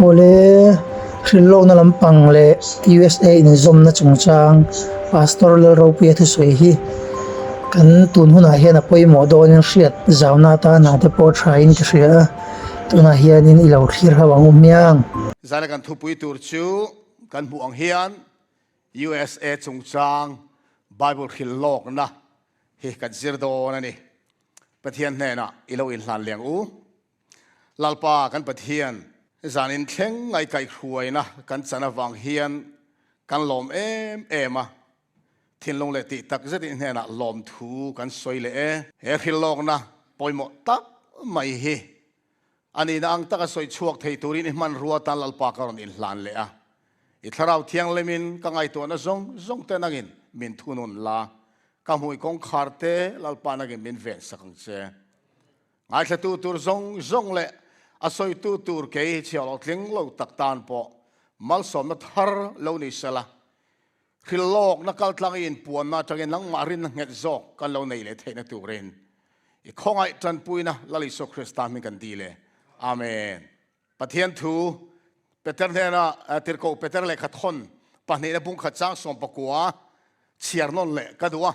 Awle, hrilhlawkna lampang leh USA inzawmna chungchang Pastor Lalropuia thusawi hi kan tun hunah hian a pawimawh dawnin hriat zauna atana te pawh thain ka hria a, tunah hianin i lo thlir ho ang u hmiang. Zaina kan thupui tur chu kan hmuh ang hian USA chungchang Bible hrilhlawkna hi kan zir dawn a ni. Pathian hnenah i lo inhlan leng u. Lalpa kan Pathian, zanin thleng ngaihkaihhruaina kan chan avang hian kan lawm em em a, thinlung leh tih tak zetin hnenah lawmthu kan sawi leh e. He hrilhlawkna pawimawh tak mai hi a nihna ang taka sawi chhuak thei turin i hmanrua atan Lalpa ka rawn inhlan leh a. I Thlarau Thianghlimin ka ngaihtuahna zawng zawng te nangin min thunun la, ka hmui kawngkhar te Lalpa nangin min vensak ang che. Ngaithlatu tur zawng zawng leh a sawitu tur kei chhiahhlawh tling lo tak tan pawh malsawmna thar lo ni sela, hrilhlawkna kaltlang i inpuanna atangin nangmah rinna nghet zawk kan lo nei leh theihna turin i khawngaih tanpuina Lal Isua Krista hming kan dil e. Amen. Pathian thu Peter hnena Tirhkoh Peter lehkha thawn pahnihna bungkhat chang 19 chhiar nawn leh ka duh a.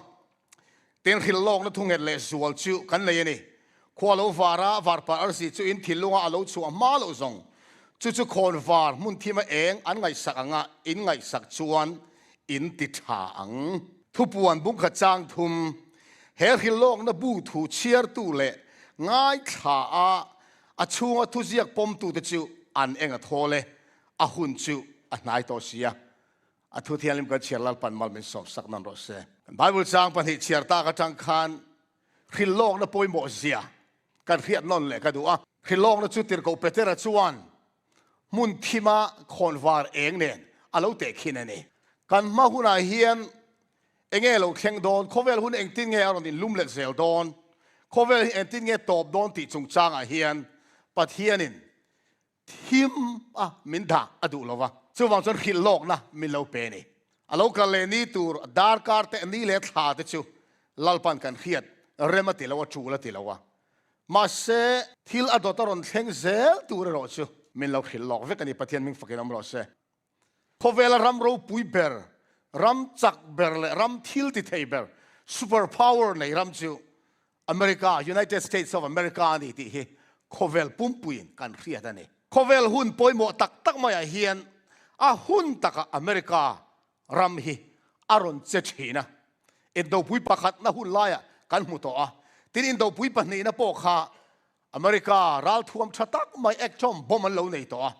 Tin hrilhlawkna thu nghet leh zual chu kan nei a ni. Khua lo vara varpar arsi chu in thinlunga a lo chhuah hma loh zawng chu chu khawn var hmun thima eng an ngaihsak anga in ngaihsak chuan in ti tha ang. Thupuan bungkhat chang thum he hrilhlawkna bu thu chhiartu leh ngaithla a A chhunga thuziak pawmtute chu an eng a thawl e, a hun chu a hnai tawh si a. A thu thianghlim kan chhiar Lalpan mal min sawm sak nan rawh se. Kan Bible chang pahnih chhiar tak atang khan hrilhlawkna pawimawh zia kan hriat nawn leh ka duh a. Hrilhlawkna chu Tirhkoh Petera chuan hmun thima khawnvar eng nen a lo tehkhin a ni. Kan hma hunah hian Enge lo thleng dawn? Khawvel hun engtin nge a rawn inlum let zel dawn? Khawvel hi engtin nge tawp dawn tih chungchangah hian Pathianin thim a min dah a duh lo va, chuvang chuan hrilh lawkna min lo pe a ni. A lo kal leh ni tur darkar te, ni leh thla te chu Lalpan kan hriat rem a ti lo a, tul a ti lo a. Mahse, thil a dawt a rawn thleng zel tur erawh chu min lo hrilh lawk vek a ni, Pathian hming fakin awm rawh se. Khawvela ram ropui ber, ram chak ber leh ram thil ti thei ber, super power nei ram chu America, United States of America a ni tih hi khawvel pumpuiin kan hriat a ni. Khawvel hun pawimawh tak tak maiah hian a hun takah America ram hi a rawn che thin a. Indopui pakhatna hun laiah kan hmu tawh a, tin indopui pahnihna pawh kha America ralthuam tha tak mai atom bomb an lo nei tawh a,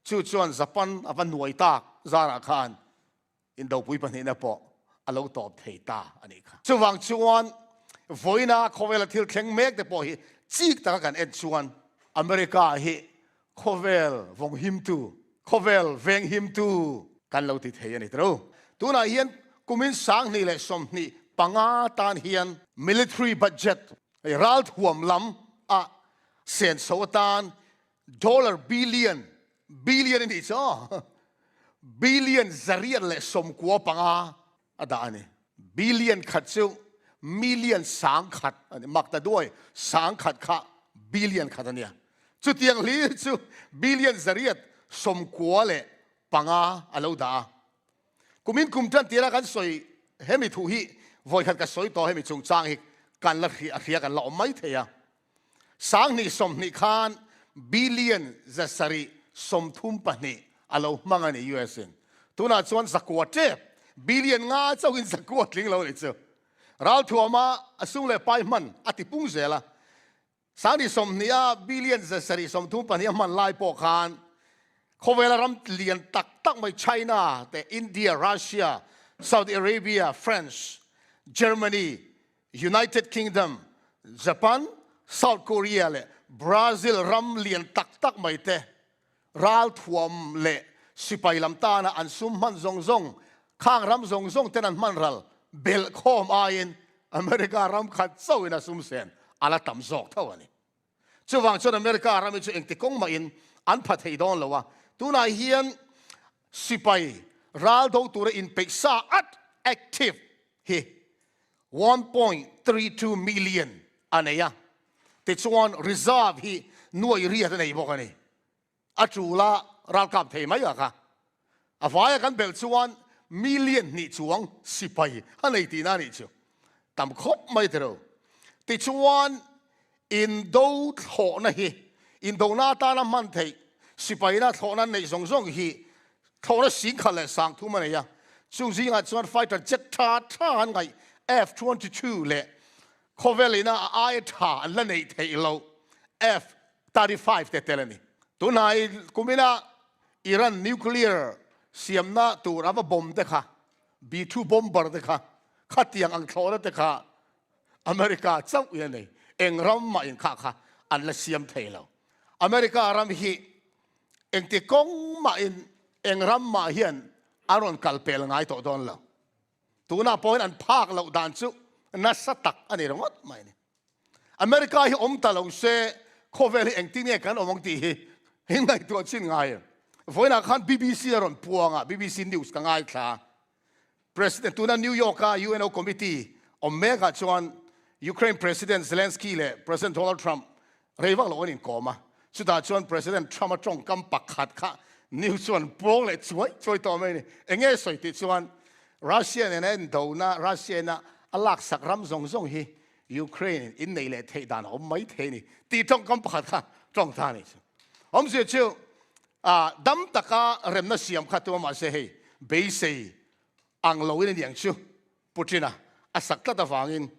chu chuan Japan a va nuai tak zarah khan indopui pahnihna pawh a lo tawp thei ta a nih kha. Chuvang chuan vawiina khawvela thil thleng mek te pawh hi chik taka kan en chuan America hi khawvel vawnghimtu, khawvel venghimtu kan lo ti thei a ni tiro. Tunah hian kumin 2025 tan hian military budget Hei ralthuam lam a senso atan dollar billion, billion a nih chu aw, billion 195 a dah a ni. Billion khat chu million 1000 a ni, mak ta duai, 1000 kha billion khat a nia. Chutiang hlir chu billion 195 a lo dah a. Kumin kum tan tira kan sawi hemi thu hi vawikhat ka sawi tawh hemi chungchang hi kan la hria hria kan la awm mai thei a. 2020 khan billion 732 a lo hmang a ni US in. Tunah chuan zakua tep billion nga chauhin zakua tling lo ni chu. Ralthuama a sum leh pai hman a ti pung zel a. 2020 a billion 732 a hman lai pawh khan khawvela ram lian tak tak mai China te, India, Russia, Saudi Arabia, France, Germany, United Kingdom, Japan, South Korea leh Brazil ram lian tak tak mai te ralthuam leh sipai lam tana an sum hman zawng zawng khang ram zawng zawng ten an hman ral belh khawm aiin America ram khat chauhin a sum sen a la tam zawk tho a ni. Chuvang chuan America ram hi chu engti kawng mahin an pha thei dawn lo a, tunah hian sipai ral do tura inpeih sa at active hi 1.32 million a nei a, tichuan reserve hi nuai riat a nei bawk a ni. A tul a. ralkap thei mai a kha. A vaia kan belh chuan million hnih chuang sipai a nei tihna a nih chu. Tam khawp mai tiro. Tichuan indo thlawhna hi indona atana hman theih sipaina thlawhna neih zawng zawng hi thlawhna singkhat leh sangthum a nei a. Chung zingah chuan fighter jet tha tha an ngaih F-22 leh Khawvel ina a aia tha an la neih theih loh F-35 te tel a ni. Tunhnai kumina Iran nuclear siamna tur a va bomb te kha, B-2 bomber te kha, khatiang ang thlawhna te kha America chauh in a nei. Eng ram mah in kha kha an la siam thei lo. America ram hi engti kawng mah in eng ram mah hian a rawn kal pel ngai tawh dawn lo. Tunah pawhin an phak loh dan chu nasa tak a ni ringawt mai a ni. America hi awm ta lo se khawvel hi engtin nge kan awm ang tih hi hi ngaihtuah chin ngai em. Vawiinah khan BBC a rawn puang a, BBC News ka ngaithla a. President tuna New York a UNO committee awm mekah chuan Ukraine President Zelensky leh President Donald Trump Rei vak lo an inkawm a, chutah chuan President Trump-a tawngkam pakhat kha news chuan puang leh chuai chuai tawh mai a ni. Eng nge sawi tih chuan Russia nena indona, Russia ina a laksak ram zawng zawng hi Ukraine in innei leh theih dan a awm mai thei a ni tih tawngkam pakhat kha tawng ta a ni. Awmzia chu dam taka remna siam kha tum a mahse hei beisei ang loin a niang chu. Putin-a a sak tlat avangin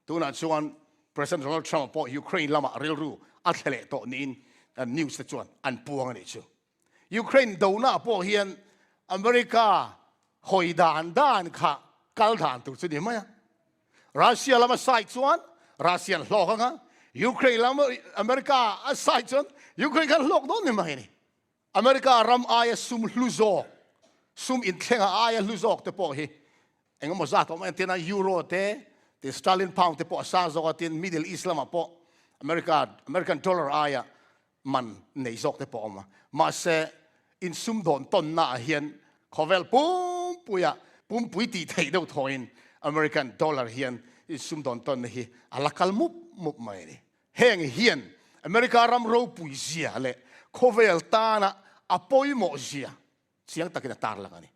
tunah chuan President Donald Trump-a pawh Ukraine lamah rilru a thle leh tawh niin news te chuan an puang a nih chu. Ukraine donaah pawh hian America hawi dan dan kha kal dan tur chu ni mai a. Russia lama side chuan Russia an hlawk ang a, Ukraine lama America a side chuan Ukraine khan hlawk dawn ni mai a ni. America ram aia sum hlu zawk, sum inthlenga aia hlu zawk te pawh hi eng emaw zat a awm a, entirna Euro te, tin Sterling Pound te pawh a sang zawk a, tin Middle East lamah pawh America, American Dollar aia man nei zawk te pawh a awm a. Mahse, insumdawn tawnnaah hian khawvel pumpuia pumpui tih theih deuh thawhin American Dollar hian insumdawn tawnna hi a la kal mup mup mai a ni. Heng hian America ram ropui zia leh khawvel tana a pawimawh zia chiang takin a tarlang a ni.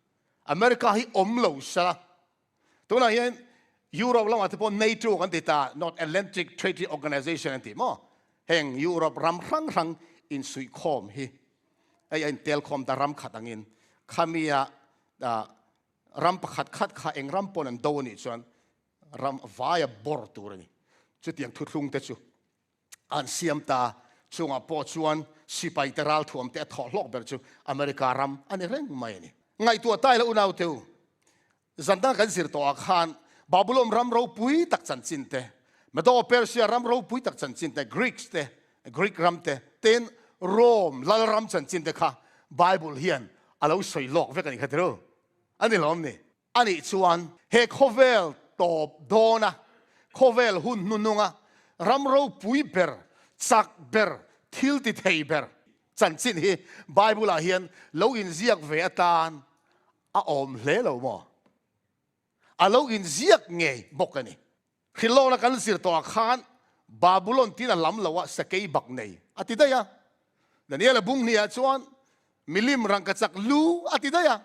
America hi awm lo sela, tunah hian Europe lamah te pawh NATO kan ti ta, North Atlantic Treaty Organization an ti maw? Heng Europe ram hrang hrang insuihkhawm hi hei a intelkhawm ta ram khat angin khamia ram pakhat khat kha eng ram pawn an do a nih chuan ram vaia bawr tur a ni. Chutiang thuthlung te chu an siam ta. Chungah pawh chuan sipai te ralthuam te a thawh hlawk ber chu America ram a ni reng mai a ni. Ngaihtuah tai la unaute u, zan dang kan zir tawhah khan Babulon ram ropui tak chanchin te, Medo-Persia ram ropui tak chanchin te, Greeks te, Greek ram te, tin Rome lal ram chanchin te kha Bible hian a lo sawi lawk vek a ni kha tiru. A ni lawm ni? Anih chuan he khawvel tawp dawna, khawvel hun hnununga ram ropui ber, chak ber, thil ti thei ber chanchin hi Bible-ah hian lo inziak ve atan a awm hle lo maw? A lo inziak ngei bawk a ni. Hrilhlawkna kan zir tawhah khan Babulon tiin a lam lo a, sakei bak nei a ti daih a. Daniela bung hniah chuan milim rangkachak lu a ti daih a.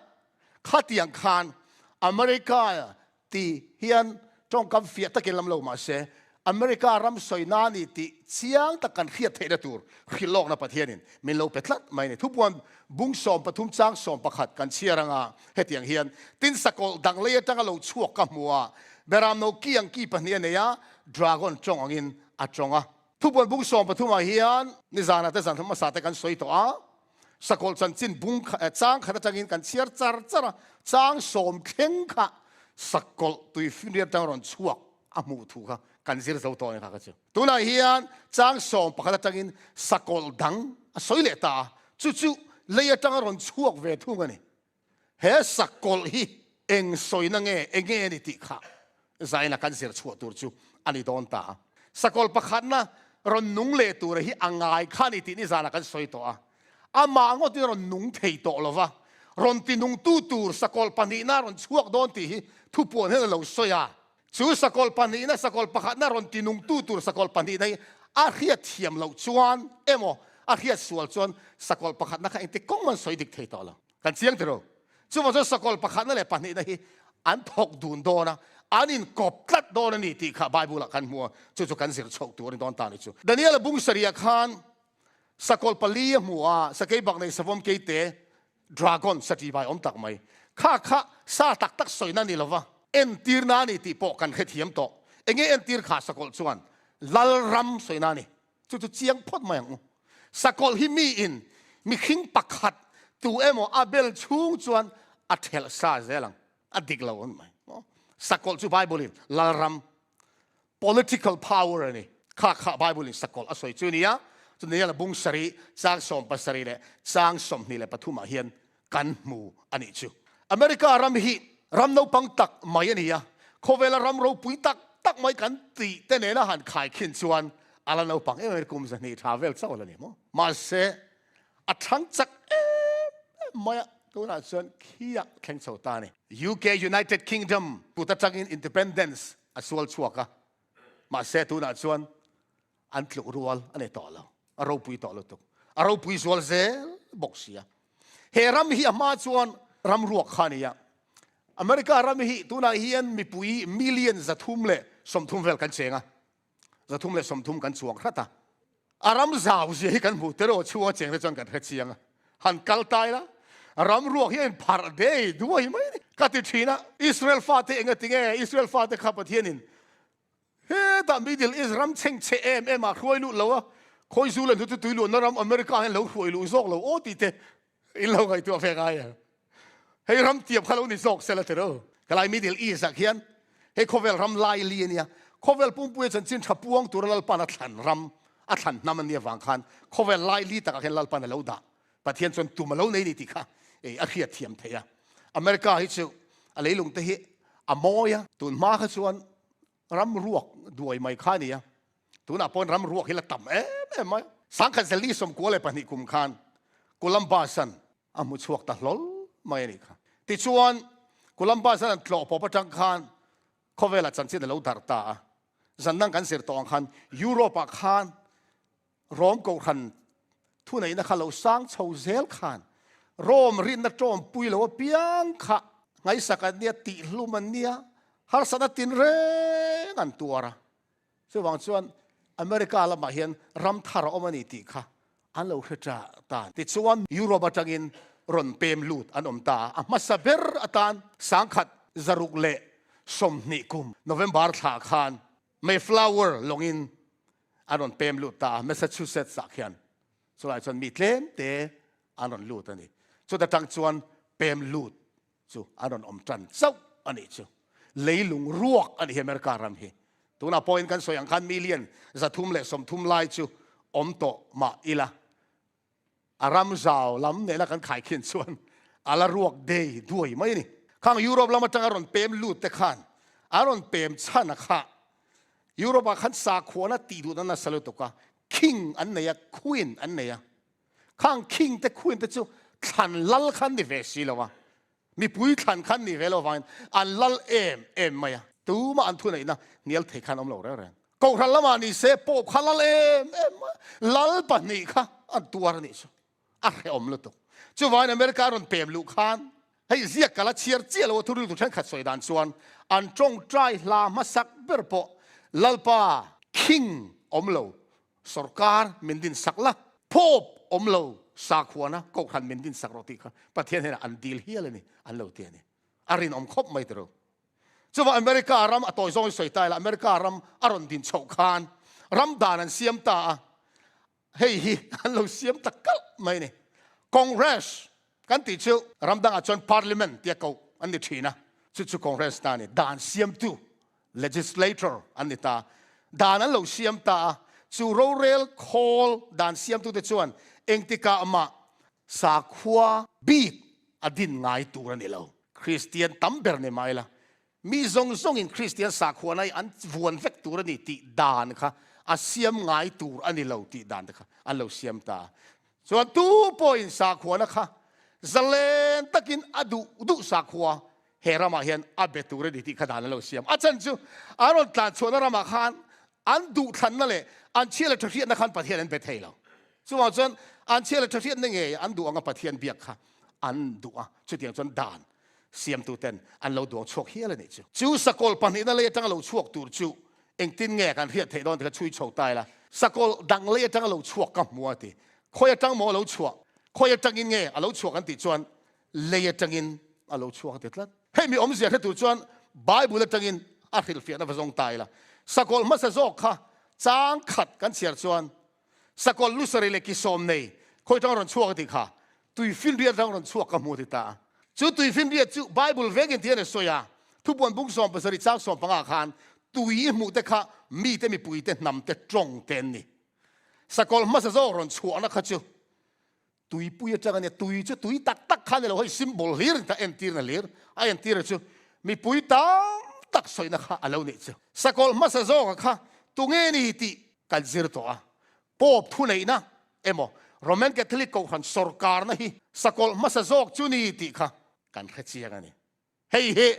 Khatiang khan America ti hian tawngkam fiah takin lam lo mah se, America ram sawi na ni tih chiang tak kan hriat theihna tur hrilhlawkna Pathianin min lo pe tlat mai a ni. Thupuan bung 13 chang 11 kan chhiar anga hetiang hian tin sakawlh dang lei atanga lo chhuak ka hmu a, Beramno ki ang ki pahnih a nei a, dragon tawng angin a tawng a. Thupuan bung 13 ah hian nizanah te zan hmasa te kan sawi tawh a, sakawlh chanchin bung chang khat atangin kan chhiar char char a, chang sawm thleng kha sakawlh tuifinriat atanga rawn chhuak a hmuh thu kha kan zir zo tawh a ni kha ka chu. Tunah hian chang 11 atangin sakawlh dang a sawi leh ta a, chu chu lei atanga rawn chhuak ve thung a ni. He sakawlh hi eng sawina nge, eng nge a ni tih kha zaina kan zir chhuah tur chu a ni dawn ta a. Sakawlh pakhatna rawn nung leh tura hi a ngai kha a ni tih nizanah kan sawi tawh a. Amah ngawtin rawn nung thei tawh lo va, rawn tinungtu tur sakawlh pahnihna rawn chhuak dawn tih hi thupuan hian a lo sawi a. Chu sakawlh pahnihna, sakawlh pakhatna rawn tinungtu tur sakawlh pahnihna hi a hriatthiam loh chuan emaw, A hriat sual chuan sakawlh pakhatna kha engti kawng man sawi dik thei tawh lo. Kan chiang tiro. Chuvang chuan sakawlh pakhatna leh pahnihna hi an thawk dun dawn a, an inkawp tlat dawn a ni tih kha Bible-ah kan hmu a, chu chu kan zir chhoh tur a ni dawn ta ni chu. Daniel-a bung sarih-ah khan sakawlh pali a hmu a, sakei bak nei savawm keite, dragon, sati vai awm tak mai. Kha kha sa tak tak sawina ni lova, entirna a ni tih pawh kan hrethiam tawh. Enge entir kha sakawlh chuan Lalram sawina a ni. Chu chu chiang phawt mai ang u. Sakawlh hi miin mihring pakhat tu emaw a bel chhung chuan a thelh sa zel ang. A dik lo an mai. Sakawlh chu Bible in Lalram political power a ni. Kha kha Bible in sakawlh a sawi chu nia. Chu nia la bung sarih chang 17 leh chang 23 ah hian kan hmu a nih chu. America ram hi ram naupang tak mai a ni a, khawvela ram ropui tak tak mai kan tih te nena han khaikhin chuan a la naupang em em kum 200 tha vel chauh a la ni maw? Mahse, a thang chak em em mai a, tunah chuan khiah thleng chho ta a ni. UK, United Kingdom, kut atangin independence a sual chhuak a, mahse tunah chuan an tluk rual a ni tawh lo, a ropui tawh lutuk, a ropui zual zel bawk sia. He ram hi a hma chuan ram ruak kha a ni a, America ram hi tunah hian mipui million 330 vel kan cheng a, 330 kan chuang hrat a, a ram zau zia hi kan hmu te erawh chhunga cheng te chuan kan hre chiang a, han kal ta ila ram ruak hi a inpharh dei duai mai a ni. Ka ti thin a, Israel fate engatinge Israel fate kha Pathianin Hetah Middle East ram chhengchhe em em ah hruai luh lo a, khawi zu leh hnutu tui luhna ram America hian lo hruai luh zawk lo aw tih te in lo ngaihtuah ve ngai em? Hei ram tiam kha lo ni zawk sela tiro. Helai Middle East ah khian hei khawvel ram lai li a nia, khawvel pumpuia chanchin tha puang tura Lalpan a thlan ram, a thlan hnam a nia vang khan khawvel lai li takah khian Lalpan a lo dah. Pathian chuan tum a lo nei ni tih kha a hriat thiam theih a. America hi chu a leilung te hi a mawi a, tun hma kha chuan ram ruak duai mai kha a ni a, tunah pawhin ram ruak hi la tam em em mai. 1992 kum khan Columbus-an a hmu chhuak ta hlawl mai a nih kha. Tichuan, Columbus-an an tlawh pawp atang khan khawvelah chanchin a lo darh ta a. Zan dang kan zir tawh ang khan Europe-ah khan Rom Kohhran thuneihna kha lo sang chho zel khan Rom rinna tawmpui lo apiang kha ngaihsak an nia, tihhlum an nia, harsatna tinreng an tuar a. Chuvang chuan America lamah hian ram thar a awm a ni tih kha an lo hre ta ta. Tichuan Europe atangin rawn pem lut an awm ta a, a hmasa ber atan 1620 kum November thla khan Mayflower lawngin an rawn pem lut ta a, Massachusetts ah khian chulai chuan mi tlem te an rawn lut a ni. Chuta tang chuan pem lut chu an rawn awm tan chauh a nih chu. Leilung ruak a ni hi America ram hi. Tunah pawhin kan sawi ang khan million 330 lai chu awm tawh mah ila. A ram zau lam nena kan khaikhin chuan a la ruak dei duai mai a ni. Khang Europe lam atanga rawn pem lut te khan a rawn pem chhan a kha. Europe ah khan sakhuana tih duhna nasa lutuk a, king an nei a, queen an nei a. Khang king te queen te chu thlan lal khan ni ve si lo a, mipui thlan khan ni ve lo vangin an lal em em mai a, tumah an thuneihna hnial thei khan awm lo reng reng. Kohhran lamah ni se pawp kha lal em em mai a, lal pahnih kha an tuar a nih chu, a hrehawm lutuk. Chuvangin America a rawn pem luh khan hei ziak ka la chhiar chiah lo a, thuriltu thenkhat sawi dan chuan an tawngtai hla hmasak ber pawh Lalpa King awm lo Sorkar min din sak la, Pope awm lo sakhuana Kohhran min din sak rawh tih kha Pathian hnenah an dil hial a ni, an lo ti a ni. A rinawm khawp mai tiro. Chuvang America ram a tawi zawng sawi ta ila, America ram a rawn din chhoh khan ram dan an siam ta a, hei hi an lo siam ta kalh mai a ni. Congress kan tih chu ram dangah chuan Parliament tia koh an ni thin a, chu chu Congress ta a ni, dan siamtu Legislator an ni ta. Dan an lo siam ta a, chu rorel khawl dan siamtute chuan engtikah mah sakhua bik a din ngai tur a ni lo. Kristian tam ber ni mai la, mi zawng zawngin Kristian sakhuana hi an vuan vek tur a ni tih dan kha a siam ngai tur a ni lo tih dan te kha an lo siam ta a. Chuan tu pawhin sakhuana kha zalen takin a duh duh sakhua he ramah hian a be tur a ni tih kha dan a lo siam. A chan chu an rawn tlan chhuahna ramah khan an duhthlanna leh an chhia leh thahriatna khan Pathian an be thei lo. Chuvang chuan an chhia leh tha hriatna ngei an duh anga Pathian biak kha an duh a, chutiang chuan dan siamtuten an lo duang chhuak hial a nih chu. Chu sakawlh pahnihna lei atanga lo chhuak tur chu engtin nge kan hriat theih dawn ti kha chhui chho ta ila. Sakawlh dang lei atanga lo chhuak ka hmu a ti. Khawi atang maw a lo chhuah? Khawi atangin nge a lo chhuak an tih chuan lei atangin a lo chhuak a ti tlat. Hei mi awmzia hre tur chuan Bible atangin a hrilhfiahna va zawng ta ila. Sakawlh hmasa zawk kha chang khat kan chhiar chuan Sakawlh lusari leh kisawm nei khawi atanga rawn chhuak a tih kha tuifinriat atanga rawn chhuak ka hmu a ti ta a. Chu tuifinriat chu Bible vengin ti hian a sawi a, thupuan bung 17 chang 15 khan tui i hmuh te kha mite mipuite hnamte tawng te an ni. Sakawlh hmasa zawk rawn chhuahna kha chu Tuipui atang a nia, tui chu tui tak tak kha a ni lo, hei symbol hlir in ta entirna hlir a entir chu mipui tam tak sawina kha a lo nih chu. Sakawlh hmasa zawka kha tunge ni tih kan zir tawh a, Pope thuneihna emaw Roman Catholic Kohhran sawrkarna hi sakawlh hmasa zawk chu ni tih kha kan hre chiang a ni. Hei hi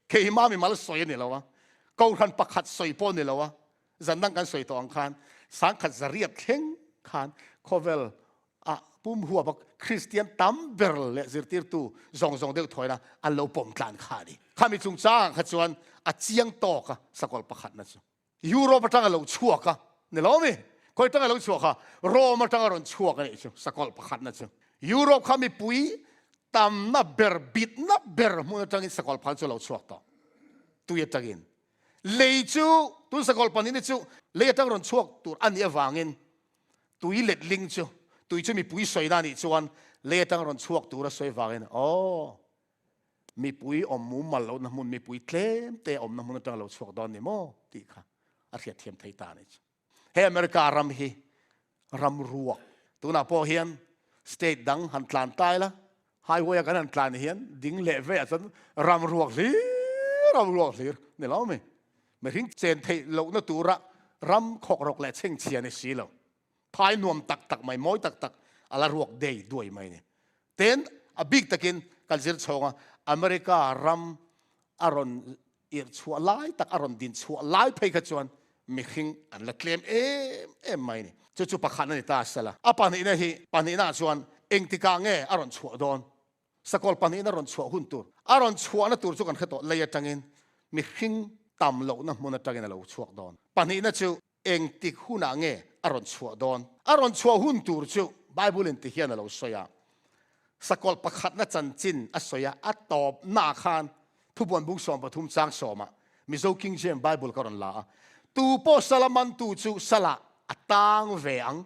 keimah mimal sawi a ni lo a, Kohhran pakhat sawi pawh a ni lo a, zan dang kan sawi tawh ang khan sangkhat zariat thleng khan khawvel ah pum huap a Kristian tam ber leh zirtirtu zawng zawng deuh thawina an lo pawm tlan kha a ni. Khami chungchangah kha chuan a chiang tawk a sakawlh pakhatna chu. Europe atanga lo chhuak a ni lo mi? Khawi atanga lo chhuak a? Rome atanga rawn chhuak a nih chu sakawlh pakhatna chu. Europe kha mipui tamna ber, bitna ber hmun atangin sakawlh pakhat chu a lo chhuak tawh. Tui atangin. Lei chu, tun sakawlh pahnihna chu lei atang rawn chhuak tur a nih avangin tui letling chu, tui chu mipui sawina a nih chuan lei atang rawn chhuak tur a sawi vangin, aw, Mipui awm mumal lohna hmun, mipui tlem te awmna hmun atanga lo chhuak dawn ni maw tih kha a hriatthiam thei ta a ni chu. He America ram hi ram ruak. Tunah pawh hian state dang han tlan ta ila, highway a kan han tlan hian ding leh velah chuan ram ruak hlir, ram ruak hlir ni lo mi. Mihring chen theih lohna tura ram khawkrawk leh chhengchhia ni si lo. Phai nuam tak tak mai, mawi tak tak a la ruak dei duai mai ni. Ten a bik takin kan zir chhawng a, America ram a rawn irh chhuah lai tak, a rawn din chhuah lai phei kha chuan mihring an la tlem em em mai ni. Chu chu pakhat a ni ta a sela. A pahnihna hi, pahnihna ah chuan engtikah nge a rawn chhuah dawn? Sakawlh pahnihna rawn chhuah hun tur, a rawn chhuahna tur chu kan hre tawh, lei atangin mihring tam lohna hmun atangin a lo chhuak dawn. Pahnihna chu Engtik hunah nge a rawn chhuah dawn? A rawn chhuah hun tur chu Bible in ti hian a lo sawi a, sakawlh pakhatna chanchin a sawi a, a tawpnaah khan thubuan bung 13 chang sawmah Mizo King James Bible ka rawn la a, Tu pawh sala mantu chu salah a tang ve ang,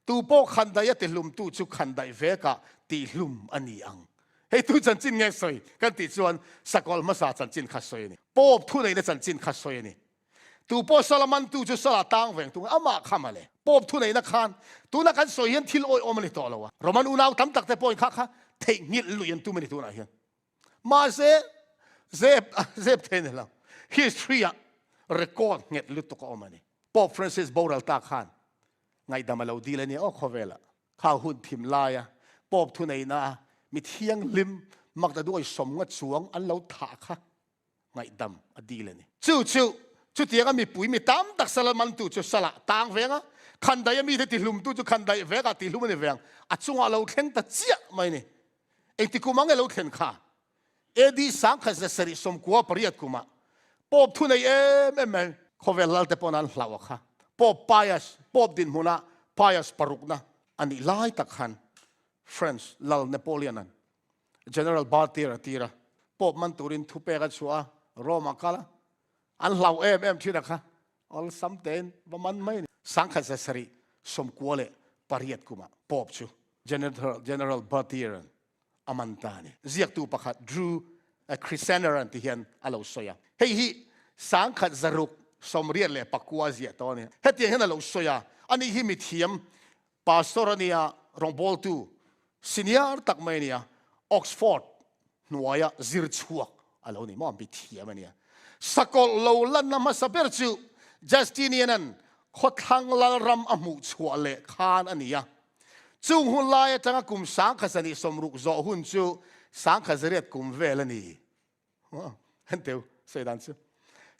tu pawh khandaih a tihlumtu chu khandaih vekah tihlum a ni ang. Hei tu chanchin nge sawi kan tih chuan sakawlh hmasa chanchin kha sawi a ni. Pope thuneihna chanchin kha sawi a ni. Tu pawh sala mantu chu sala tang veng tung amah kha male. Pope thuneihna khan tuna kan sawi hian thil awihawm a ni tawh lo a. Roman unau tam tak te pawhin kha kha theihnghilh lui an tum a ni tunah hian. Mahse zep zep thei ni lo. History ah record nghet lutuk a awm a ni. Pope Francis boral ta khan ngaihdam a lo dil a ni aw khawvelah. Kha hun thim laia Pope thuneihna a mi thianghlim Magdaduai sawmnga chuang an lo thah kha ngaihdam a dil a ni. Chu chu chutianga mipui mi tam tak sala mantu chu salah tang veng a, khandaih a mite tihlumtu chu khandaih vekah tihlum a ni veng, a chungah lo thleng ta chiah mai ni. Engti kum ang e lo thlen kha? AD 1798 kumah Pope thu nei em em mai khawvel lalte pawn an hlauh a kha. Pope Pius, Pope dinhmunah Pius parukna a nih lai tak khan French lal Napoleon-a'n General Bartier a tir a, Pope man turin thupek a chhuah a, Rome a kal a, an hlau em em thin a kha, awlsam tein va man mai a ni. 1798 kumah Pope chu General Bartier-a'n a man ta a ni. Ziaktu pakhat Drew Chrisener-a'n ti hian a lo sawi a, hei hi 1689 a ziah tawh a ni. Hetiang hian a lo sawi a, ani hi mithiam Pastor a nia, rawngbawltu senior tak mai a nia, Oxford hnuaia zir chhuak a lo ni maw, mi thiam a nia. Sakawlh lo lanna hmasa ber chu Justinian-a'n khawthlang lalram a hmuh chhuah leh khan a ni a. Chung hun lai atanga kum 1060 zawh hun chu 1008 kum vel a ni. Henteu sawi dan chu.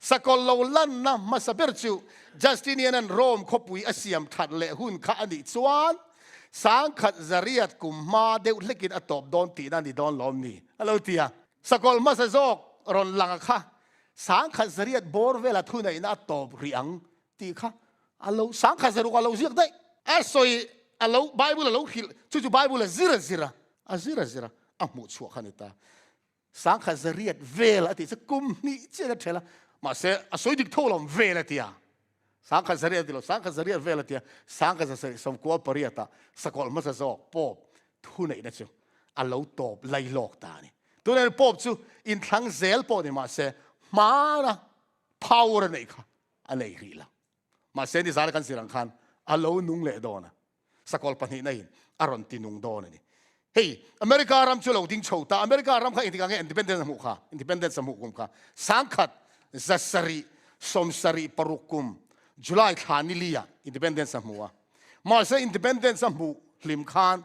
Sakawlh lo lanna hmasa ber chu Justinian-a'n Rome khawpui a siam that leh hun kha a nih chuan. 1,100 kum hma deuh hlekin a tawp dawn tihna a ni dawn lawm ni? A lo ti a. Sakawlh hmasa zawk rawn lang a kha, 1,100 bawr vela thuneihna a tawp rih ang tih kha a lo, 1,600 a lo ziak daih. A sawi a lo, Bible a lo hrilh, chu chu Bible a zir a zir a, a zir a zir a, a hmuh chhuah kha a ni ta. 1,100 vel a tih chu kum hnih chiah a ṭhel a, mahse a sawi dik tho lo vel a ti a, 1,100 a ti lo, 1,100 vel a ti a, 1998 ah sakawlh hmasa zawk Pope thuneihna chu a lo tawp lai lawk ta a ni. Tunah hian Pope chu inthlang zel pawh ni mahse hmana power a neih kha a nei rih lo. Mahse nizana kan zir ang khan a lo nung leh dawn a. Sakawlh pahnihna in a rawn ti nung dawn a ni. Hei, America ram chu lo ding chho ta. America ram kha engtikah nge independence a hmuh kha? Independence a hmuh kum kha 1776 kum July thla ni li ah independence a hmu a. Mahse independence a hmuh hlim khan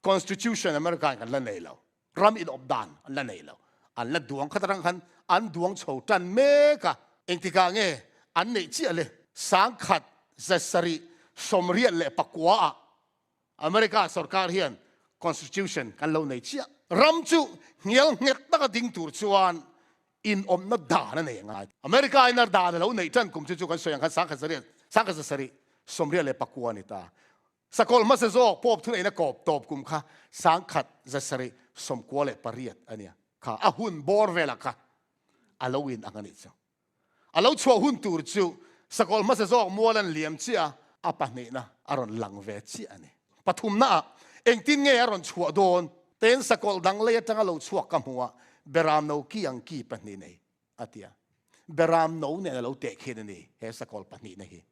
constitution America in kan la nei lo. Ram inawp dan an la nei lo. An la duang khat atang khan an duang chho tan mek a. Engtikah nge an neih chiah le? 1789 ah America sorkar hian Constitution kan lo nei chiah. Ram chu hnial nghet taka ding tur chuan inawmna dan a nei a ngai. America in a dan a lo neih tan kum chu chu kan sawi ang khan 1789 a ni ta. Sakawlh hmasa zawk Pope thuneihna kawp tawp kum kha 1798 a nia. Kha a hun bawr velah kha a lo in ang a nih chu. A lo chhuah hun tur chu sakawlh hmasa zawk mual an liam chiah a, a pahnihna a rawn lang ve chiah a ni. Pathumnaah engtin nge a rawn chhuah dawn? Ten sakawlh dang lei atanga lo chhuak ka hmu a, Beram no ki ang ki pahnih nei a ti a. Beram no nen a lo teh khin a ni he sakawlh pahnihna hi.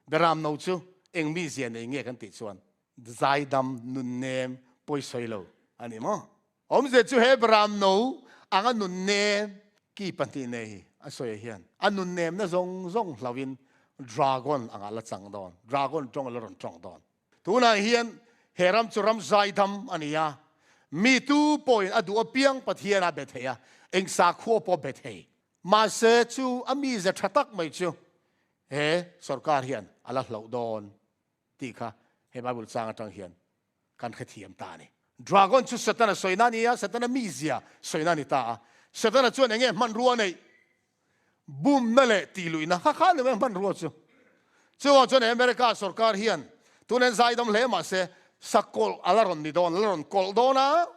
Beram no chu eng mizia nei nge kan tih chuan zaidam nunnem pawisawi lo a ni maw? Awmzia chu he beram no anga nunnem ki pahnih nei a sawi hian a nunnemna zawng zawng hlauhin dragon anga la chang dawn, dragon tawng a la rawn tawng dawn. Tunah hian he ram chu ram zaidam a ni a, mi tu pawhin a duh apiang Pathian a be thei a, eng sakhua pawh a be thei. Mahse chu a mize tha tak mai chu He sorkar hian a la hloh dawn tih kha he Bible chang atang hian kan hrethiam ta a ni. Dragon chu Setana sawina a ni a, Setana mizia sawina a ni ta a. Setana chuan enge hmanrua a neih? Bumna leh tihluihna kha kha ni mai hmanrua chu. Chuvang chuan he America sorkar hian tun hian zaidam hle mah se sakawlh a la rawn ni dawn, a la rawn kawlh dawn a,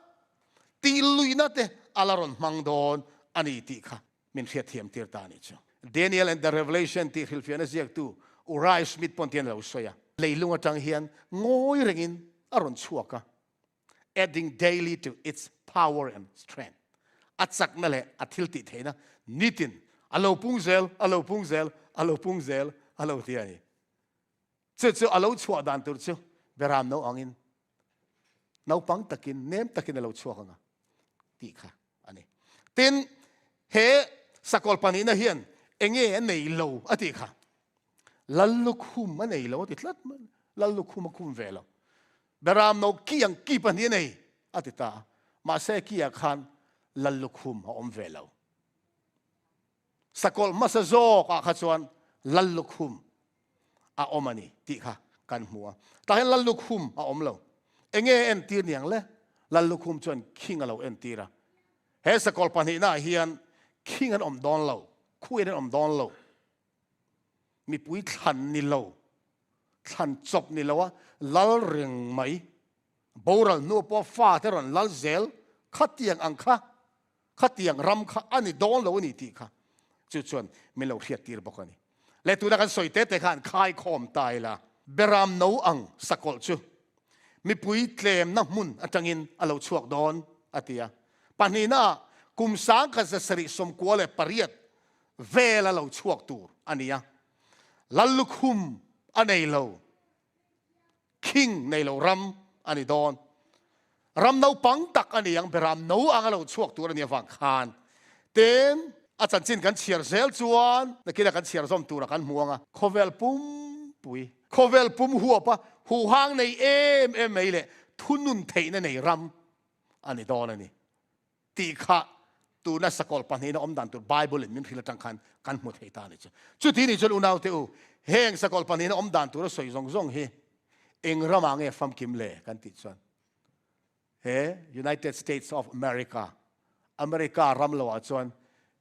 tihluihna te a la rawn hmang dawn a ni tih kha Min hriatthiam tir ta a nih chu. Daniel and the Revelation tih hrilhfiahna ziaktu Uriah Smith pawn tian a lo sawi a. Leilung atang hian ngawi rengin a rawn chhuak a, adding daily to its power and strength, a chakna leh a thil tih theihna nitin a lo pung zel, a lo pung zel, a lo pung zel a lo ti a ni. Chu chu a lo chhuah dan tur chu beram no angin naupang takin, nem takin a lo chhuak ang a tih kha a ni. Tin, he sakawlh pahnihna hian enge a nei lo a tih kha. Lallukhum a nei lo a ti tlat mai. Lallukhum a khum ve lo. Beram no ki ang ki pahnih a nei a ti ta a. Mahse ki ah khan lallukhum a awm ve lo. Sakawlh hmasa zawk ah kha chuan lallukhum a awm a ni tih kha kan hmu a. Tah hian Lallukhum a awm lo. Enge entir niang le? Lallukhum chuan khing a lo entir a. He sakawlh pahnihnaah hian khing an awm dawn lo, khuin an awm dawn lo. Mipui thlan ni lo, thlan chawp ni lo a lal reng mai. Boral hnu pawh fate rawn lal zel khatiang ang kha Khatiang ram kha a ni dawn lo a ni tih kha chu chuan min lo hriattir bawk a ni. Leh tuna kan sawi te te khan khaikhawm ta ila, Beram no ang sakawlh chu mipui tlemna hmun atangin a lo chhuak dawn a ti a. Pahnihnaah kum 1798 vela lo chhuak tur a ni a, Lallukhum a nei lo. King nei lo ram a ni dawn. Ram naupang tak a ni ang, beram no anga lo chhuak tur a nih avang khan. Tin, a chanchin kan chhiar zel chuan nakinah kan chhiar zawm tura kan hmu ang a, khawvel pumpui, khawvel pum huapa huhang nei em em mai leh thunun theihna nei ram a ni dawn a ni. Tih kha tuna sakawlh pahnihna awm dan tur Bible in min hrilh atang khan kan hmu thei ta a ni chu. Chuti nih chuan unaute u, heng sakawlh pahnihna awm dan tura sawi zawng zawng hi Eng ramah nge famkim le kan tih chuan he United States of America, America ram lo ah chuan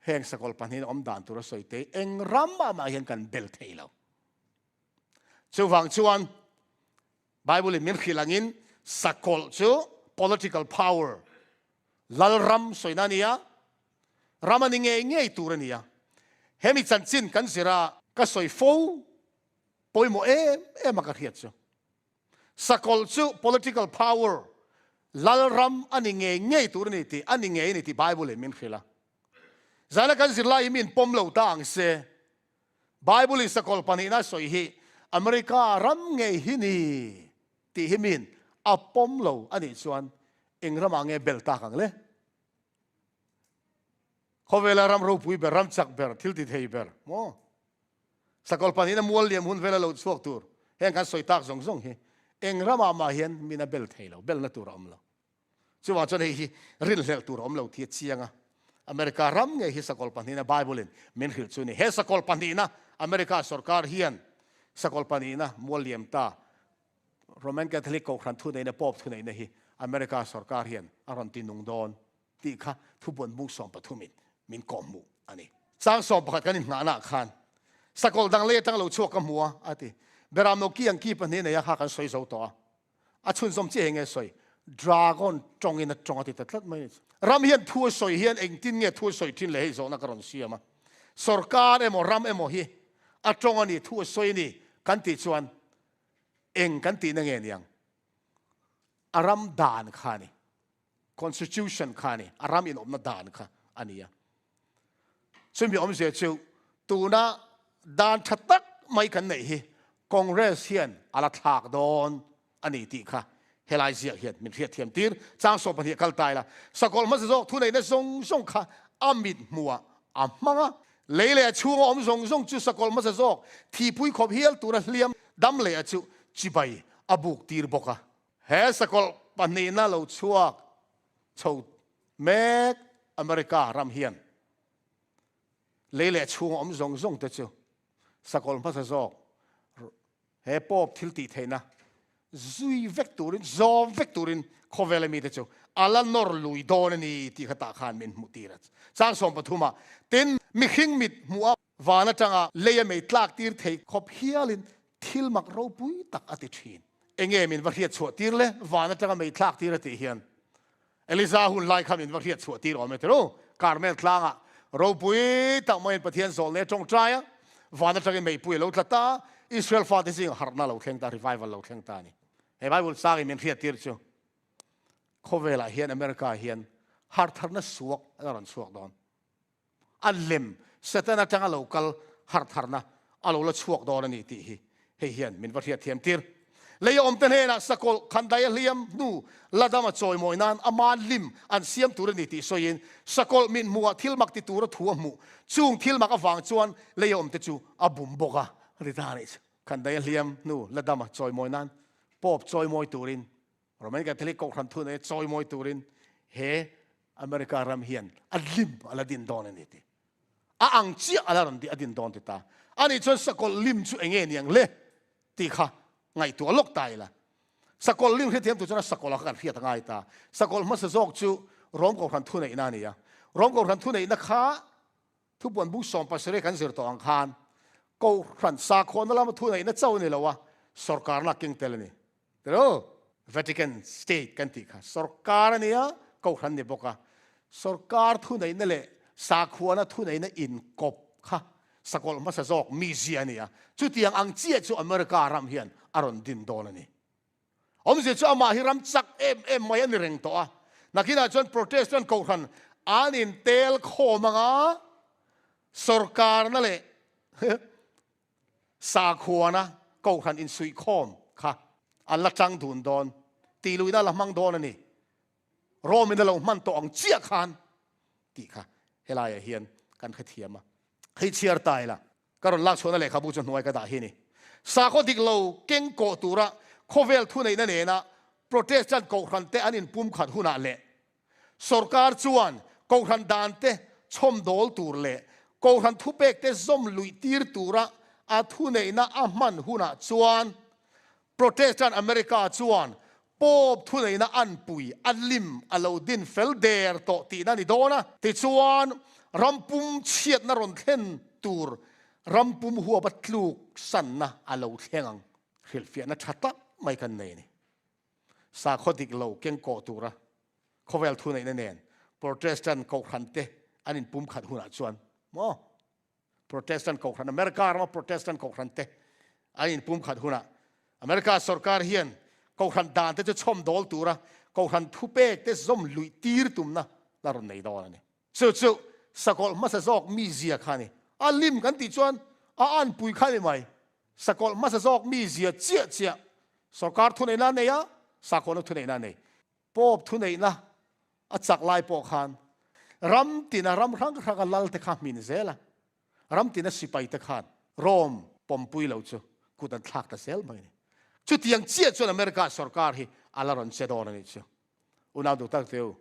heng sakawlh pahnihin awm dan tur a sawi te eng ram ah mah hian kan bel thei lo. Chuvang chuan Bible in min hrilh angin sakawlh chu political power, lalram sawina a ni a, ram a ni ngei ngei tur a ni a. Hemi chanchin kan zir a, ka sawi fo pawimawh em em a ka hriat chu. Sakawlh chu political power, lalram a ni ngei ngei tur a ni tih, a ni ngei a ni tih Bible in min hrilh a. Zana kan zirlai hi min pawm lo ta ang se, Bible in sakawlh pahnihna sawi hi America ram ngei hi ni tih hi min a pawm lo a nih chuan eng ramah nge bel tak ang le? Khawvela ram ropui ber, ram chak ber, thil ti thei ber maw? Sakawlh pahnihna mual liam hun vela lo chhuak tur heng kan sawi tak zawng zawng hi eng ramah mah hian min a bel thei lo, belna tur a awm lo. Chuvang chuan hei hi rinhlelh tur a awm lo tih a chiang a. America ram ngei hi sakawlh pahnihna Bible in min hrilh chu a ni. He sakawlh pahnihna America sorkar hian sakawlh pahnihna mual liam ta Roman Catholic Kohhran thuneihna Pope thuneihna hi America sorkar hian a rawn ti nung dawn tih kha thubuan bung sawmpathumin min kawhhmuh a ni. Chang 11 kan inngahnaah khan sakawlh dang lei atang lo chhuak ka hmu a, a ti. Beram no ki ang ki pahnih nei a kha kan sawi zo tawh a. A chhunzawm chiah hi nge sawi? Dragon tawngin a tawng a ti ta tlat mai a ni. Ram hian thu a sawi hian engtin nge thu a sawi thin le hei zawhna ka rawn siam a. Sorkar emaw ram emaw hi a tawng a ni, thu a sawi a ni kan tih chuan eng kan tihna nge niang? A ram dan kha a ni. Constitution kha a ni, a ram inawmna dan kha a ni a. Chumi awmzia chu tuna dan tha tak mai kan neih hi Congress hian a la thlak dawn a ni tih kha helai ziak hian min hriatthiam tir. Chang 12 kal ta ila, sakawlh hmasa zawk thuneihna zawng zawng kha a mit hmuhah a hmang a, lei leh a chhunga awm zawng zawng chu sakawlh hmasa zawk thihpui khawp hial tura hliam dam leh a chu chibai a buk tir bawk a. He sakawlh pahnihna lo chhuak chho mek America ram hian lei leh chhunga awm zawng zawng te chu sakawlh hmasa zawk he Pope thil tih theihna zui vek turin, zawm vek turin khawvela mite chu a la nawr lui dawn a ni tih kha tah khan min hmuh tir a. Chang 13 ah tin mihring mit hmuh a van atanga lei a mei tlak tir thei khawp hialin thil mak ropui tak a ti thin. Enge min va hriat chhuah tir le? Van atanga mei thlak tir a tih hian Eliza hun lai kha min va hriat chhuah tir awm e tiro. Karmel tlangah ropui tak maiin Pathian zawlnei a tawngtai a, van atangin meipui a lo tla ta, Israel fate zingah harhna lo thleng ta, revival lo thleng ta a ni. He Bible changin min hriat tir chu khawvelah hian America hian harhtharna suak a rawn chhuak dawn. A lem Satan atanga lo kal harhtharna a lo la chhuak dawn a ni tih hi hei hian min va hriatthiam tir. Lei a awmte hnenah sakawlh khandai a hliam hnu la dam a chawimawi nan ama lim an siam tur a ni tih sawiin sakawlh mit hmuhah thil mak ti tura thu a hmuh. Chung thil mak avang chuan lei a awmte chu a bum bawk a, a ti ta a nih chu. Khandai a hliam hnu la dam a chawimawi nan Pope chawimawi turin Roman Catholic Kohhran thu nei chawimawi turin he America ram hian a lim a la din dawn a ni ti. A ang chiah a la rawn a din dawn ti ta. Ani chuan sakawlh lim chu enge niang le tih kha ngaihtuah lawk ta ila. Sakawlh lim hrethiam tur chuan a sakawlh a kha kan hriat a ngai ta. Sakawlh hmasa zawk chu Rom Kohhran thuneihna a ni a. Rom Kohhran thuneihna kha Thupuan bung 17 kan zir tawh ang khan Kohhran sakhuana lama thuneihna chauh a ni lo a, sorkarna a keng tel a ni. Tiro? Vatican State kan tih kha sorkar a nia, Kohhran ni bawk a. Sorkar thuneihna leh sakhuana thuneihna inkawp kha sakawlh hmasa zawk mizia a ni a. Chutiang ang chiah chu America ram hian a rawn din dawn a ni. Awmzia chu amah hi ram chak em em mai a ni reng tawh a. Nakinah chuan Protestant Kohhran an intel khawm anga sorkarna leh Sakhuana Kohhran insuihkhawm kha an la tang dun dawn, tihluihna a la hmang dawn a ni. Rome-in a lo hman tawh ang chiah khan tih kha helaiah hian kan hrethiam a. Hei chhiar ta ila, ka rawn lak chhuahna lehkhabu chu hnuai ka dah hi a ni. Sakhaw dik lo keng kawh tura khawvel thuneihna nena Protestant Kohhrante an inpumkhat hunah leh Sorkar chuan Kohhran dante chhawmdawl tur leh Kohhran thupekte zawm luih tir tura a thuneihna a hman hunah chuan. Protestant America chuan Pope thuneihna anpui a lim a lo din fel der tawh tihna a ni dawn a. Tichuan, ram pum chhiatna rawn thlen tur ram pum huapa tluk sanna a lo thleng ang. Hrilhfiahna tha tak mai kan nei a ni. Sakhaw dik lo keng kawh tura khawvel thuneihna nen Protestant kohhrante an inpumkhat hunah chuan maw? Protestant kohhran, America rama Protestant kohhran te an inpumkhat hunah America sorkar hian kohhran dan te chu chhawm dawl tura kohhran thupek te zawm luih tir tumna la rawn nei dawn a ni. Chu chu sakawlh hmasa zawk mizia kha a ni. A lim kan tih chuan a anpui kha a ni mai. Sakawlh hmasa zawk mizia chiah chiah sorkar thuneihna a nei a, sakawlhna thuneihna a nei. Pope thuneihna a chak lai pawh khan ram tina ram hrang hranga lal te kha hmin zel a, ram tina sipai te khan Rome pawmpui lo chu kut an thlak ta zel mai a ni. Chutiang chiah chuan America sorkar hi a la rawn che dawn a nih chu. Unau duh tak teu,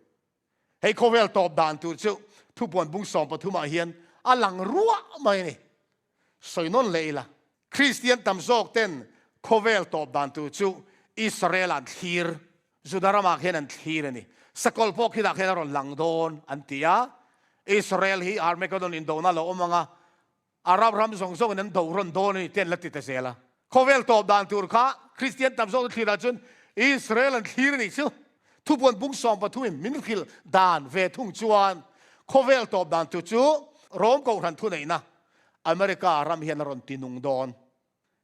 hei khawvel tawp dan tur chu thupuan bung 13 ah hian a lang ruah mai a ni. Sawi nawn leh ila, Kristian tam zawk ten khawvel tawp dan tur chu Israel an thlir, Juda ramah khian an thlir a ni. Sakawlh pawh khitah khian a rawn lang dawn an ti a. Israel hi Armageddon indona lo awm ang a, Arab ram zawng zawngin an do rawn dawn a ni te an la ti ta zel a. Khawvel tawp dan tur kha Kristian tam zawk te thlirah chuan Israel an thlir a nih chu. Thupuan bung 13 in min hrilh dan ve thung chuan khawvel tawp dan tur chu Rome Kohhran thuneihna America ram hian a rawn ti nung dawn.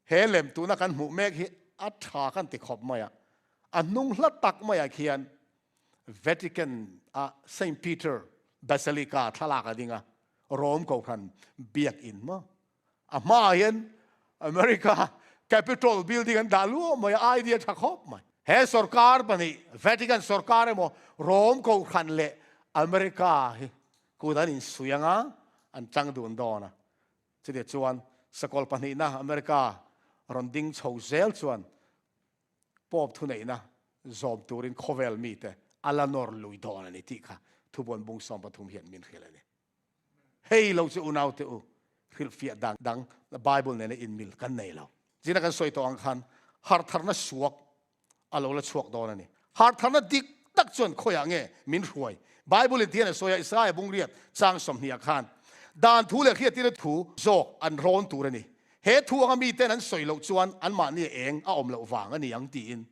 He lem tuna kan hmuh mek hi a tha kan ti khawp mai a. A hnung hla tak maiah khian Vatican a Saint Peter Basilica thlalak a ding a, Rome Kohhran biakinn maw? A hmaah hian America Capitol building an dah luah mai a, idea tha khawp mai. He sorkar pahnih, Vatican sorkar emaw Rome Kohhran leh America hi kut an insui anga an chang dun dawn a. Chutiah chuan sakawlh pahnihna America rawn ding chho zel chuan Pope thuneihna zawm turin khawvel mite a la nawr lui dawn a ni tih kha thubuan bung 13 hian min hrilh a ni. Hei lo chu unaute u, hrilhfiah dang dang Bible nena inmil kan nei lo. Zina kan sawi tawh ang khan harhtharna suak a lo la chhuak dawn a ni. Harhtharna dik tak chuan khawiah nge min hruai? Bible in tihian a sawi a, Isaiah bungriat chang 20 ah khan, Dan thu leh hriattirna thu zawk an rawn tur a ni. He thu anga miten an sawi loh chuan anmahni eng a awm loh vang a ni ang tiin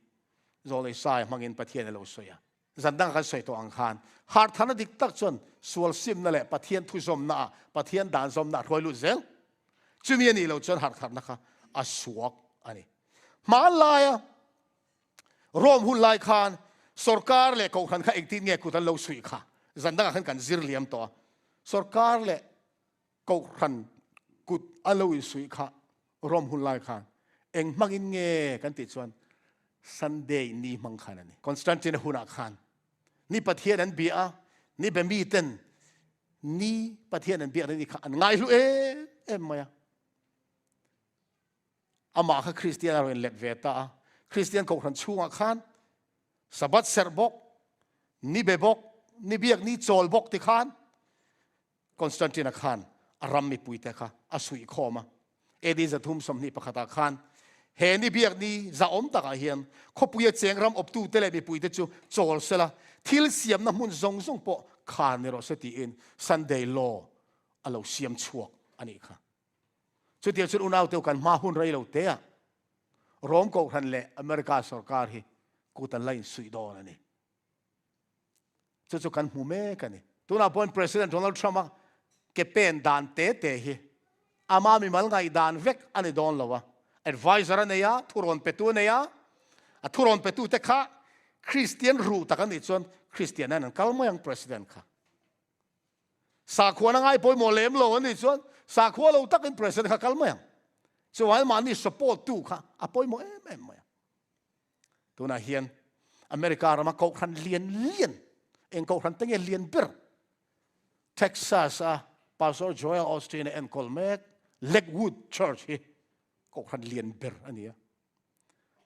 Zawl Isaiah hmangin Pathian a lo sawi a. Zan danga kan sawi tawh ang khan harhtharna dik tak chuan sual simna leh Pathian thuzawmna ah Pathian dan zawmna a hruai lut zel. Chumi a nih loh chuan harhtharna kha a suak a ni. Hmanlaia Rome hun lai khan sorkar leh kohhran kha engtin nge kut an lo suih kha zan dangah khan kan zir liam tawh a. Sorkar leh Kohhran kut a lo insuih kha Rome hun lai khan eng hmangin nge kan tih chuan Sunday ni hmang khan a ni. Constantine hunah khan ni Pathian an bia a, ni be miten ni Pathian an biakna ni kha an ngaihlu em em mai a. Amah kha Kristian a rawn inlet ve ta a. Kristian kohhran chhungah khan Sabbath serh bawk, ni be bawk, ni biak ni chawl bawk ti khan Constantine-a khan a ram mipuite kha a suih khawm a. AD 321 ah khan he ni biak ni zahawm takah hian khawpuia cheng ram awptute leh mipuite chu chawl sela, thil siamna hmun zawng zawng pawh khar ni rawh se tiin Sunday Law a lo siam chhuak a nih kha. Chutiang chuan unaute kan hma hun rei lo teah Rome Kohhran leh America sorkar hi kut an la insuih dawn a ni. Chu chu kan hmu mek a ni. Tunah pawhin President Donald Trump-a ke pen dan te te hi ama mimal ngaihdan vek a ni dawn lo a. Advisor a nei a, thurawn petu a nei a, a thurawn petute kha Kristian ruh tak a nih chuan Kristian hian an kal mai ang President kha. Sakhuana ngai pawimawh lem lo a nih chuan sakhua lo takin President kha kal mai ang. Chuvangin mahni support tu kha a pawimawh em em mai ang. Tunah hian America rama kohhran lian lian, eng kohhran te nge lian ber? Texas a Pastor Joel Osteen a enkawl mek Lakewood Church hi kohhran lian ber a ni a.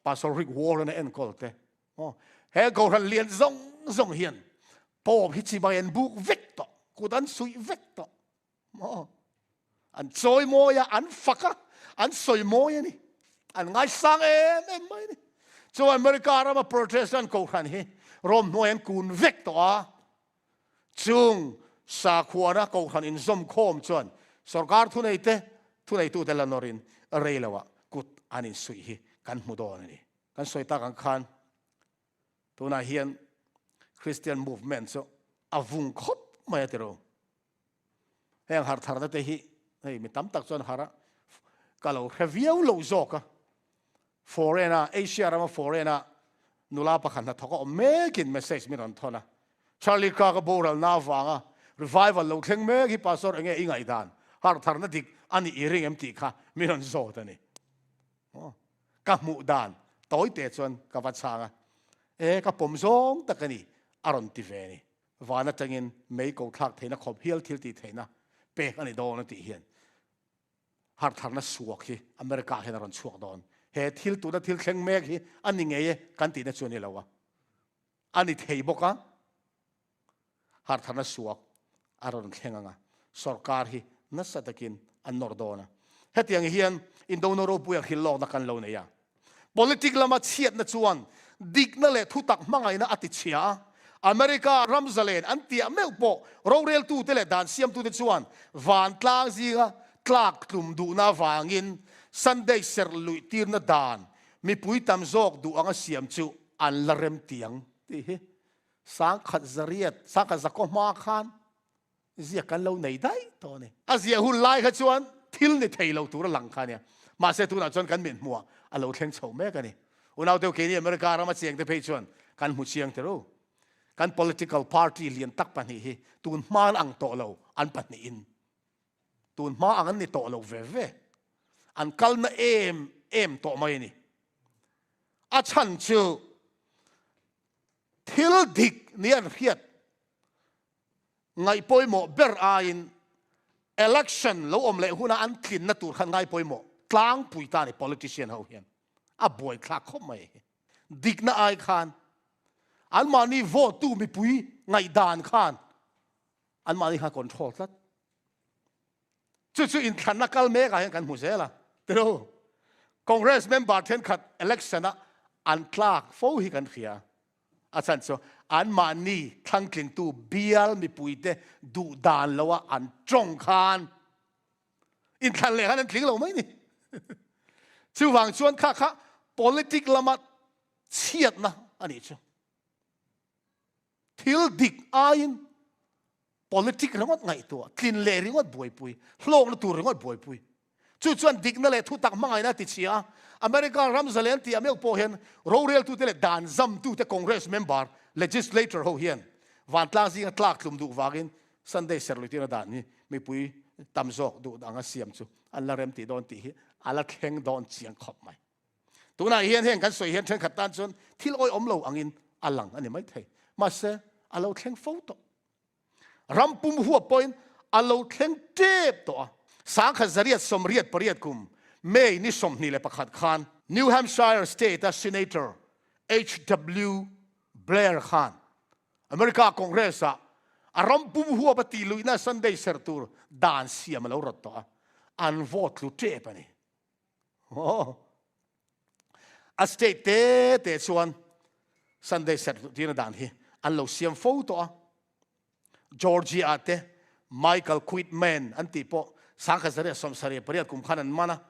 Pastor Rick Warren a enkawl te. Oh, he kohhran lian zawng zawng hian Pope hi chibai an buk vek tawh, kut an suih vek tawh. Maw? An chawi mawi a, an fak a, an sawi mawi a ni. An ngaisang em em mai ni. Chu America rama Protestant kohhran hi Rome hnuai an kun vek tawh a. Chung sakhuana kohhran inzawm khawm chuan sorkar thuneite, thuneitute la nawrin rei loah kut an insuih hi kan hmu dawn a ni. Kan sawi tak ang khan tunah hian Christian movement chu a vung khawp mai a ti ro. Heng harh tharna te hi hei mi tam tak chuan harh a ka lo hre viau lo zawk a. Foreign a Asia rama foreign a nula pakhat hnathawk a awm mekin message min rawn thawn a. Charlie Kirk a boralna avanga revival lo thleng mek hi pastor enge i ngaihdan harh tharna dik a nih i ring em tih kha min rawn zawt a ni. Ka hmuh dan tawi te chuan ka va chhang a, e ka pawm zawng tak a ni a rawn ti ve a ni. Van atangin mei ko thlak theihna khawp hial thil tih theihna pek a ni dawn a tih hian hartharna suak hi America ah hian a rawn chhuak dawn. He thil tuna thil thleng mek hi a ni ngei e kan tihna chu a ni lo a, a ni thei bawk a. Hartharna suak a rawn thleng ang a, sorkar hi nasa takin an nawr dawn a. Hetiang hian Indono ropuia hrilh lawkna kan lo nei a. Politic lama chhiatna chuan dikna leh thutak hmangaihna a tichhia a. America ram zalen an tiah meuh pawh roreltute leh dan siamtute chuan vantlang zinga tlak tlum duhna avangin Sunday serh luih tirna dan mipui tam zawk duh anga siam chu an la rem tiang tih hi sangkhat zariat, sangkhat zakaw hma khan ziak kan lo nei daih tawh a ni. A ziah hun lai kha chuan thil ni thei lo tur a lang kha a nia. Mahse tunah chuan kan mithmuah a lo thleng chho mek a ni. Unau deuh keini America rama cheng te phei chuan kan hmu chiang ta ru. Kan political party lian tak pahnih hi tun hma ang tawh lo an pahnihin. Tun hma ang an ni tawh lo ve ve. An kalna em em tawh mai a ni. A chhan chu thil dik ni an hriat Ngaih pawimawh ber aiin election lo awm leh huna an tlinna tur khan ngai pawimawh tlangpui ta ni politician ho hian a buaithlak khawp mai hi. Dikna ai khan anmahni vote tu mipui ngaihdan khan anmahni khan control tlat. Chu chu inthlanna kal mek ah hian kan hmu zel a. Tiro Congress member thenkhat election a an tlak fo hi kan hria. A chhan chu anmahni thlangtlingtu bial mipuite duh dan loa an tawng khan inthlan leh khan an tling lo mai ni. Chuvang chuan kha kha politic lama chhiatna a nih chu. Thil dik aiin politic ringawt ngaihtuah, tlin leh ringawt buaipui, hlawkna tur ringawt buaipui. Chu chuan dikna leh thutak hmangaihna a tichhia a. America ram zalen tih meuh pawh hian roreltute leh dan zamtute Congress member, legislator ho hian vantlang zinga tlak tlum duh vangin Sunday serh-luitirna dan hi mipui tam zawk duh anga siam chu an la rem tih dawn tih hi a la thleng dawn chiang khawp mai. Tunah hian heng kan sawi hian thenkhat tan chuan thil awihawm lo angin a lang a ni maithei. Mahse, a lo thleng fo tawh. Ram pum huap pawhin a lo thleng tep tawh a. Sangkhat zariat sawmriat pariat kum May ni 21 khan New Hampshire State-a Senator HW Blair khan America Congress-ah a ram pum huap a tih luihna Sunday serh tur dan siam a lo rawt tawh a, an vote tlu tep a ni. A state te te chuan Sunday serh tirna dan hi an lo siam fo tawh a. Georgia ah te Michael Quitman an tih pawh 1978 kum khan an man a,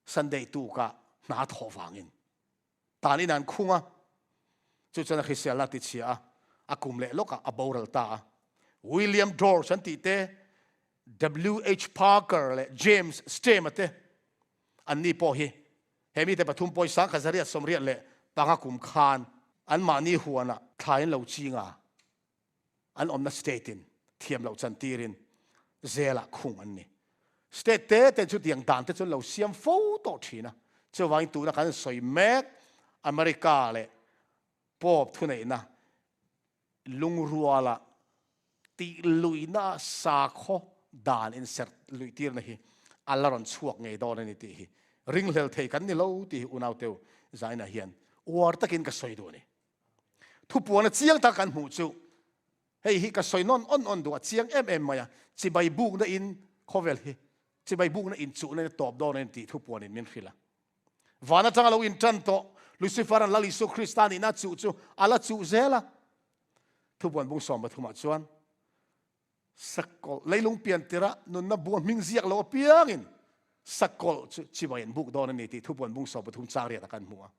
Sunday tukah hna thawh vangin. Tan in an khung a, chu chuan a hriselna a tichhia a, a kum leh lawkah a boral ta a. William Dorsch an tih te, WH Parker leh James Stem-a te anni pawh hi he mite pathum pawh hi 1985 kum khan anmahni huanah thlai an lo ching a, an awmna state in thiam loh chan tirin zelah khung an ni. State te te chu tiang dan te chu lo siam fo tawh thin a, chuvangin tuna kan sawi mek America leh Pope thuneihna lungruala tih luihna sakhaw dan inserh luih tirna hi a la rawn chhuak ngei dawn a ni tih hi ringhlel thei kan ni lo tih hi unauteu Zaina hian uar takin ka sawi duh a ni. Thupuana chiang tak kan hmuh chu hei hi ka sawi nawn awn awn duh a chiang em em mai a, chibai bukna in khawvel hi Chibai bukna inchuhna in a tawp dawn a ni tih thupuanin min hrilh a. Van atanga lo intan tawh Lucifer-a'n Lal Isua Krista nihna a chuh chu a la chuh zel a. Thupuan bung 13 ah chuan Sakawlh leilung pian tirah nunna bu a hming ziak lo apiangin sakawlh chu chibai an buk dawn a ni tih thupuan bung 13 chang riatah kan hmu a.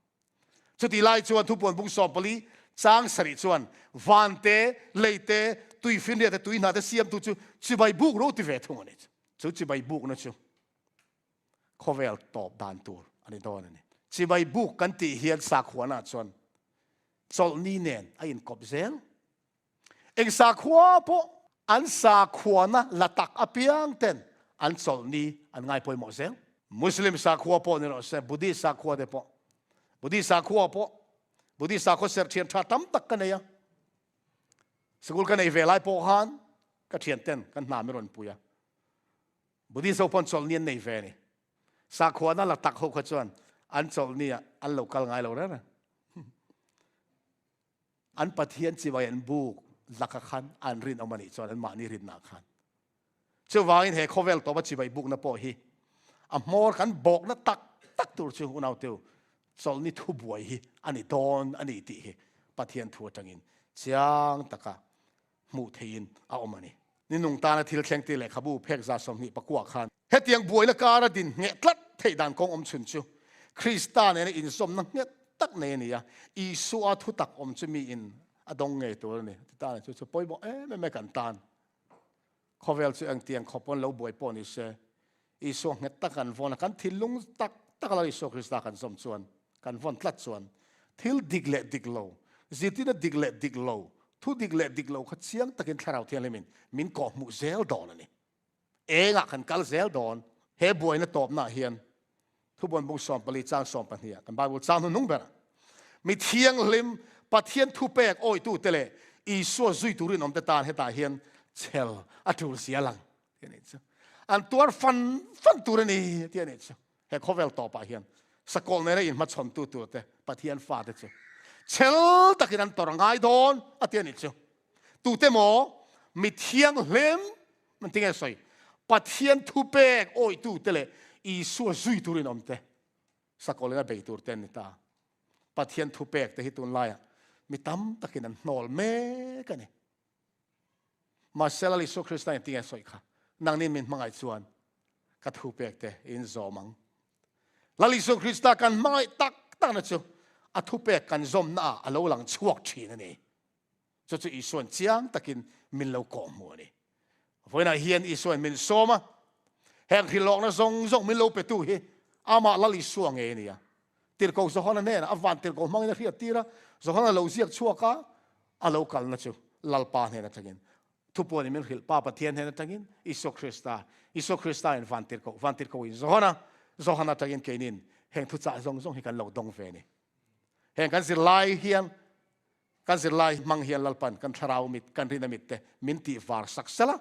Chutih lai chuan thupuan bung 14 chang sarih chuan van te, lei te, tuifinriat te, tui hna te siamtu chu chibai buk ro ti ve thung a ni. Chu chibai bukna chu khawvel tawp dan tur a ni dawn a ni. Chibai buk kan tih hian sakhuana chuan chawlhni nen a inkawp zel. Eng sakhua pawh an sakhuana la tak apiang ten an chawlhni an ngai pawimawh zel. Muslim sakhua pawh ni rawh se, Buddhist sakhua te pawh, Buddhist sakhua pawh, Buddhist sakhua serh thian tha tam tak ka nei a. Sikul ka nei ve lai pawh khan ka thian ten kan hna mi rawn pui a. Buddhist ho pawn chawlhni an nei ve a ni. Sakhuana la tak ho kha chuan an chawlhni ah an lo kal ngai lo reng reng. An Pathian chibai an buk laka khan an rinawm a nih chuan an mahni rinna khan. Chuvangin he khawvel tawpa chibai bukna pawh hi a hmawr kan bawkna tak tak tur chu unauteu chawlhni thubuai hi a ni dawn a ni tih hi Pathian thu atangin chiang taka hmuh theihin a awm a ni. Ni nung tana thil thleng tih lehkhabu phek 29 khan hetiang buaina kara din ngheh tlat theih dan kawng awm chhun chu Krista nena inzawmna nghet tak nei a ni a, Isua thutak awm chu miin a dawng ngei tur a ni. Ti tan chu chu pawimawh em em e kan tan. Khawvel chu engtiang khawp pawn lo buai pawh ni se, Isua nghet tak kan vawn a, kan thinlung tak tak a lo Isua Krista kan zawm chuan, kan vawn tlat chuan, thil dik leh dik lo, zirtirna dik leh dik lo, thu dik leh dik lo kha chiang takin Thlarau Thianghlimin min kawhhmuh zel dawn a ni. Engah kan kal zel dawn? He buaina tawpnaah hian Thubuan bung 14 chang 12 ah kan Bible chang hnuhnung ber mi thianghlim Pathian thupek awitute leh Isua zui turin awmte tan hetah hian chhel a tul sia lang ti a nih chu. An tuar fan fan tur a ni ti a nih chu. He khawvel tawpah hian sakawlh nena inhmachhawntu turte Pathian fate chu chhel takin an tawrh a ngai dawn a ti a nih chu. Tute maw mi thianghlim an ti nge sawi Pathian thupek awitute leh Isua zui turin awmte sakawlh in a bei tur te an ni ta. Pathian thupek te hi tunlaiah mi tam takin an hnawl mek a ni. Mahse Lal Isua Krista in tinge sawi kha? Nangnin min hmangaih chuan ka thupek te in zawm ang. Lal Isua Krista kan hmangaih tak takna chu a thupek kan zawmna ah a lo lang chhuak thin a ni. Chu chu Isua'n chiang takin min lo kawhhmuh a ni. Vawiinah hian Isua'n min sawm a, heng hrilhlawkna zawng zawng min lo petu hi amah Lal Isua ngei a ni a. Tirhkoh Johana hnenah a van tirhkoh hmangin a hriat tir a, Johana lo ziak chhuak a, a lo kalna chu Lalpa hnen atangin, thupuanin min hrilh Pa Pathian hnen atangin, Isua Krista, Isua Krista in van tirhkoh, van tirhkoh in Johana, Johana atangin keinin heng thuchah zawng zawng hi kan lo dawng ve a ni. Heng kan zirlai hian Kan zirlai hmang hian Lalpan kan thlarau mit, kan rina mit te min tih var sak sel a,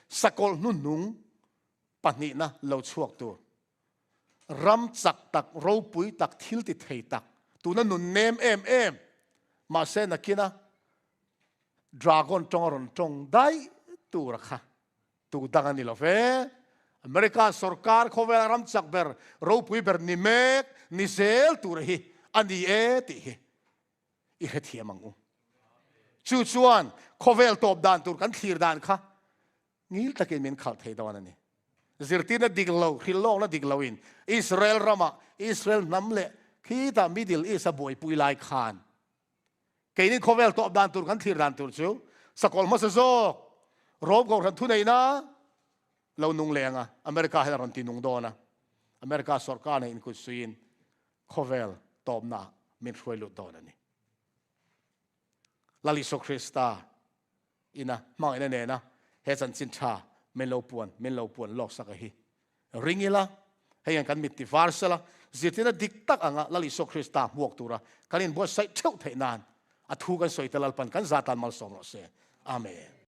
sakawlh hnuhnung pahnihna lo chhuak tur, ram chak tak, ropui tak, thil ti thei tak, tuna nun nem em em, mahse nakina dragon tawng a rawn tawng daih tur a kha tu dang a ni lo ve. America sorkar khawvela ram chak ber, ropui ber ni mek, ni zel tur hi a ni e tih hi i hrethiam ang u. Chu chuan khawvel tawp dan tur kan thlir dan kha ngil takin min khalh thei dawn a ni. Zirtirna dik lo, hrilhlawkna dik loin Israel ramah Israel hnam leh khitah Middle East a buaipui lai khan keini khawvel tawp dan tur kan thlir dan tur chu sakawlh hmasa zawk Rome kohhran thuneihna lo nung leng a, America hian a rawn ti nung dawn a, America sorkar nen inkutsuiin khawvel tawpna min hruai lut dawn a ni. Lal Isua Krista ina hmangaihna nena he chanchin tha min lo puan, min lo puan lawk sak a hi. Ring ila, hei hian kan mit ti var sela, zirtirna dik tak anga Lal Isua Krista hmuak tura kan inbuatsaih theuh theih nan a thu kan sawi te Lalpan kan zatan malsawm rawh se. Amen.